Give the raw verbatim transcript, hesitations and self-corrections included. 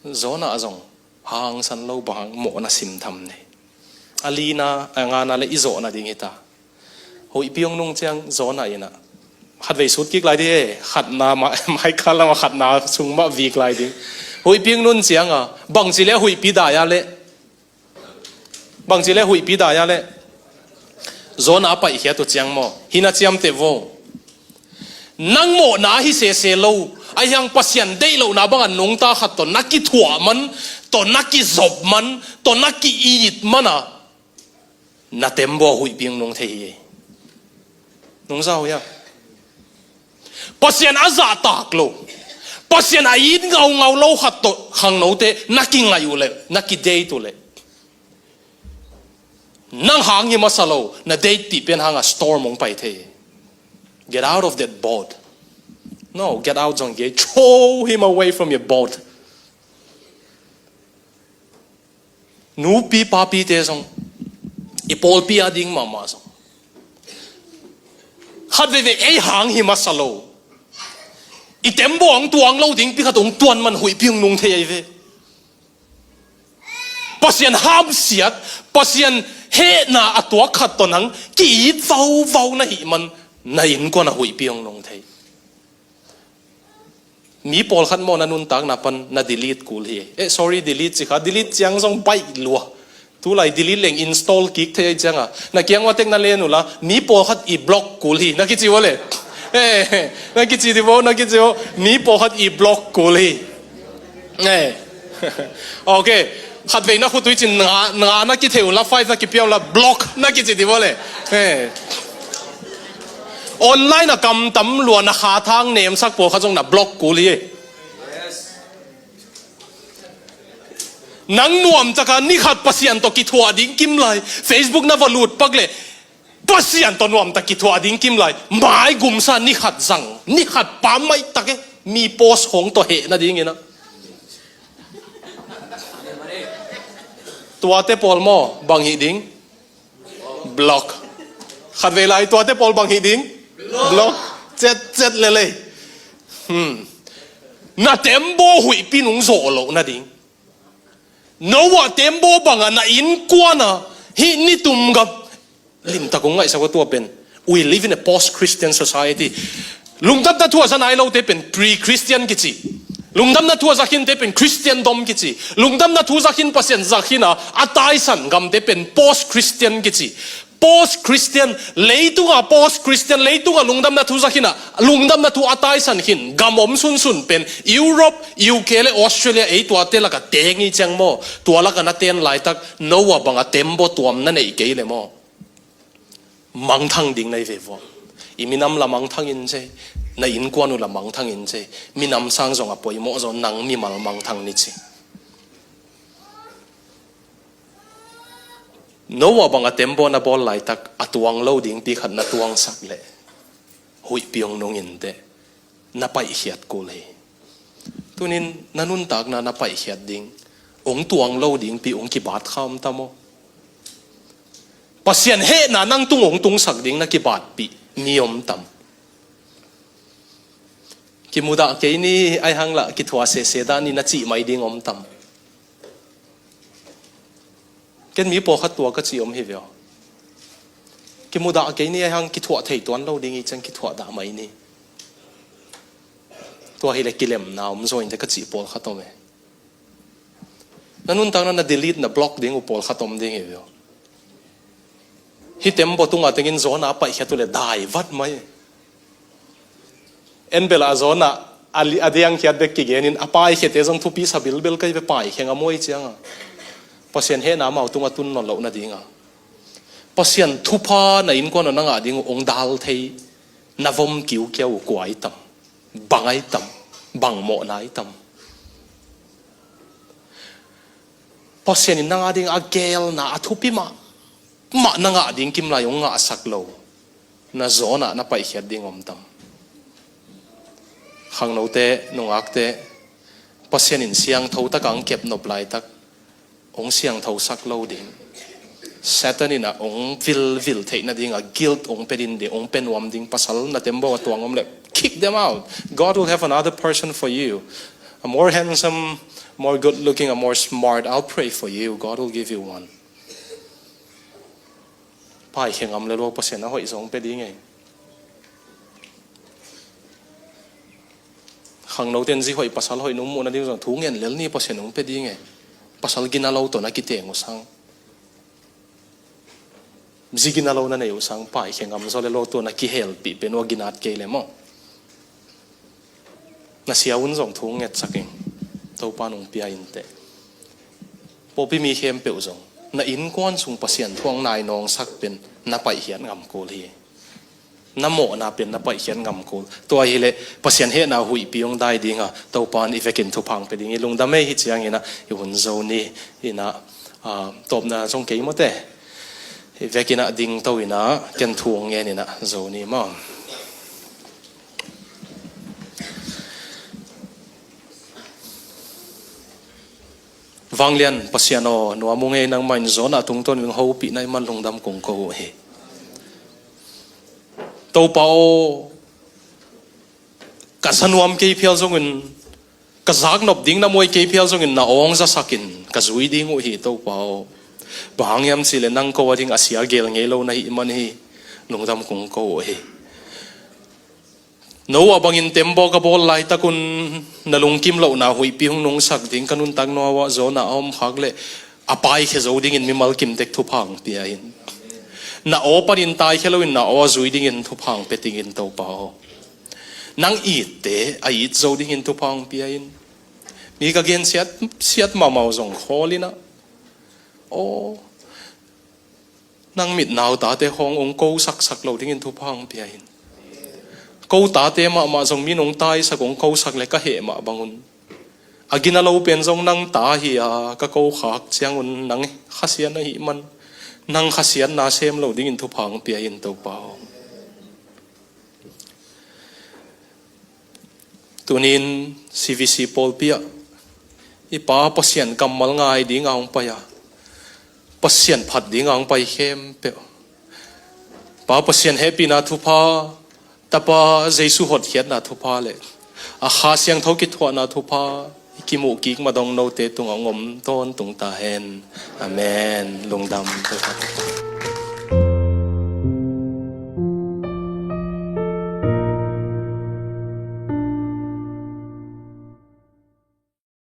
Jonah zong hangsan lo bang hang mawhna simtham nei. A lina, a ngana le i zawhna ding hi ta. Huihpi hong nung ciang Jonah in ah, khatvei sut kik lai ding e, khatna mah, Michael lam ah khatna sung mah vik lai ding. Huihpi hong nung ciang a, bangci le huihpi dai a le, bangci le huihpi dai a le, Jonah a paihkhiat uh ciang maw, hi na ciamteh vo. Nang mawhna ahi sese lo, ahi hang Pasian deih lohna bang a nungta khat tawh na kithuah man, tawh na kizop man, tawh na ki-it man a, na tembaw huihpi hong nung thei hi. Nungza uh hia? Pasian a zahtak lo, Pasian a it ngaungau lo khat tawh khangnote na kingaih uh leh, na kidate uh leh, nang hang hi masa lo, na date pih pen hang a storm hong pai thei hi. Get out of that boat. No, get out zong hi kei, throw him away from your boat. Nupi papite zong, i pawlpi a ding mahmah zong, khatveivei ei hang hi masa lo, i tembaw hong tuang lo ding pi khat hong tuan man huihpi hong nung thei ahi ve. Pasian hamsiat, Pasian hehna a tuak khat tawh nang ki-it vauvau na hih man, na innkuan a huihpi hong nung thei. Mi pawlkhat maw na nuntakna pan na delete kul hi. Eh, sorry, delete ci kha. Delete ciang zong baih lua. Tulai delete leng install kik thei ahi cianga, na kiang ua tek na len uh la, mi pawlkhat i block kul hi na kici uh le. Eh, na kici di bo, na kici uh. Mi pawlkhat i block kul hi. Eh. Okay. Khatvei na khutui cin nga, nga na kithei uh la, five na kipia uh la, block na kici di bo le. Eh. Online a kamtam lua na kha thang nemsak pawlkhat zong na block kul hi. Nang nuamtaka nikhat Pasian tawh kithuah ding kim lai, Facebook na va lut pak le, Pasian tawh nuamtak kithuah ding kim lai, maigumsa nikhat zang, nikhat pa maitake, mi post khong tawh heh nadingin ah. Tuate pawl maw, bang hih ding? Block. Khatvei lai tuate pawl bang hih ding? Block. Cet, cet lelei. Hmm. Na tembaw huihpi nung zawh loh nading. Noah tembaw banga na innkuana hih nitum gam limtak hong ngaihsak uh tua pen. We live in a post-Christian society. Lungdamna thu a za nai lote pen pre-Christian kici. Lungdamna thu a za khinte pen Christendom kici. Lungdamna thu za khin, Pasian za khin a, a taisan gamte pen post-Christian kici. Post-Christian, leitunga post-Christian, leitunga lungdamna thu za khin a, lungdamna thu a taisan khin gam om sunsun pen Europe, U K le Australia, ei tuate laka teng hi ciang maw. Tua laka na ten laitak Noah banga tembaw tuam na neih kei le maw. Mangthang ding na hi ve vua. I minam la mangthang in ce, na innkuan uh la mangthang in ce. Minam sang zong a poimawh zaw, nang mimal mangthang ni ci. Noah banga tembaw na bawl laitak a tuang lo dingpi khat na tuangsak leh huihpi hong nung inteh. Na paihkhiat kul hi. Tunin na nuntakna na paihkhiat ding, hong tuang lo dingpi hong kibat kha om tam aw. Pasian hehna nang tung hong tungsak ding na kibatpih mi om tam. Kimudah kei ni, aihang lah kithuah sehseh dah ni na cih mai ding om tam. Ken mi pawlkhat tua ka cih om hi ve aw. Kimudah kei ni, aihang kithuah thei tuan lo ding hi ciang kithuah dah mai ni. Tua hileh kilemna om zaw inteh ka cih pawlkhat om e. Na nuntakna na delete na block ding uh pawlkhat om ding hi ve aw. Hih tembaw tunga tengin Jonah a paihkhiat uh leh dai vat mai. En bel a Jonah a li-, a diangkhiat bek kigenin a paikhiate zong thupi sa bilbel kei ve, paikhe ngam uh ahi cianga. Pasian hehna amau tunga tun nawn loh nadinga. Pasian thupha na innkuan uh na ngah ding uh hong dal thei na vom kiukiau uh kua ahi tam. Bang ahi tam. Bang mawhna ahi tam. Pasian in na ngah ding a gelna a thupi mah mah na ngah ding kim lai hong ngahsak lo, na Jonah na paihkhiat ding om tam. Khangnote, nungakte, Pasian in siangtho taka hong kepnop laitak hong siangthosak lo ding. Satan in ah hong vilvil theih nadinga guilt hong pia ding, hong pia nuam ding. Pasal na tembaw a tuang om leh kick them out. God will have another person for you. A more handsome, more good looking, a more smart, I'll pray for you. God will give you one. Paikhia ngam le lo Pasian a hoih zong pe ding e. Khangnote in zi hoih pasal hoih nung muh nading zong thu ngen lel ni, Pasian hong pe ding e. Pasal gina lo tawh na kiteng uh sang, zi gina lo na nei uh sang, paikhia ngam zaw le lo tawh na kihelpih pen uh a ginat kei le maw. Na sia un zong thu ngetsak ing. Topa nung pia inteh. Pawlpi mi khempeuh zong na innkuan sung Pasian thu hong nai nawngsak pen na paihkhiat ngam kul hi. Na mawhna pen na paihkhiat ngam kul. Tua hileh Pasian hehna huihpi hong dai dinga Topa in i vekin thupha hong pe ding hi. Lungdam ei, hi ciangin ah i hun zo ni. Inah, ah, tawpna zong kei mawte. I vekin ah dingto inah ken thu hong ngen inah zo ni maw. Vanglian Pasian aw, nuam ung ei, nangmah in Jonah tungtawn in hong hopih na hih man lungdam kong ko uh hi. Topa aw, ka za nuam kei phial zongin, ka zaknop ding na muai kei phial zongin na aw hong zasakin ka zui ding uh hi Topa aw. Bang hang hiam cihleh nang ko a ding a sia gel ngei lo na hih man hi. Lungdam kong ko uh hi. Noah bangin tembaw ka bawl laitakun na lungkim lohna huihpi hong nungsak ding ka nuntak nuam-ah Jonah a om khak leh a paikhia zo dingin mimal kimtek thupha hong pia in. Na aw panin taikhia loin na aw a zui dingin thupha hong pia dingin Topa aw. Nang itte a it zo dingin thupha hong pia in. Mi ka gensiat siat mahmah uh zong khawl inah, aw, nang mit nau tate khawng hong ko saksak lo dingin thupha hong pia in. Ko tate mahmah zong min hong taisak hong kosak le ka heh mah bangun, a gina lo pen zong nang ta hi-a ka ko khak ciangun nang khasiat na hih man, nang khasiatna sem lo dingin thupha hong pia in Topa aw. Tunin C V C pawlpi ah i Pa Pasian kammal ngai dinga hong pai a, Pasian phat dinga hong pai khempeuh, Pa Pasian hehpihna thupha, Tapa Jesu hotkhiatna thupha le a Kha Siangtho kithuahna thupha i kimuh kik madong note tungah hong om tawntung ta hen. Amen. Lungdam.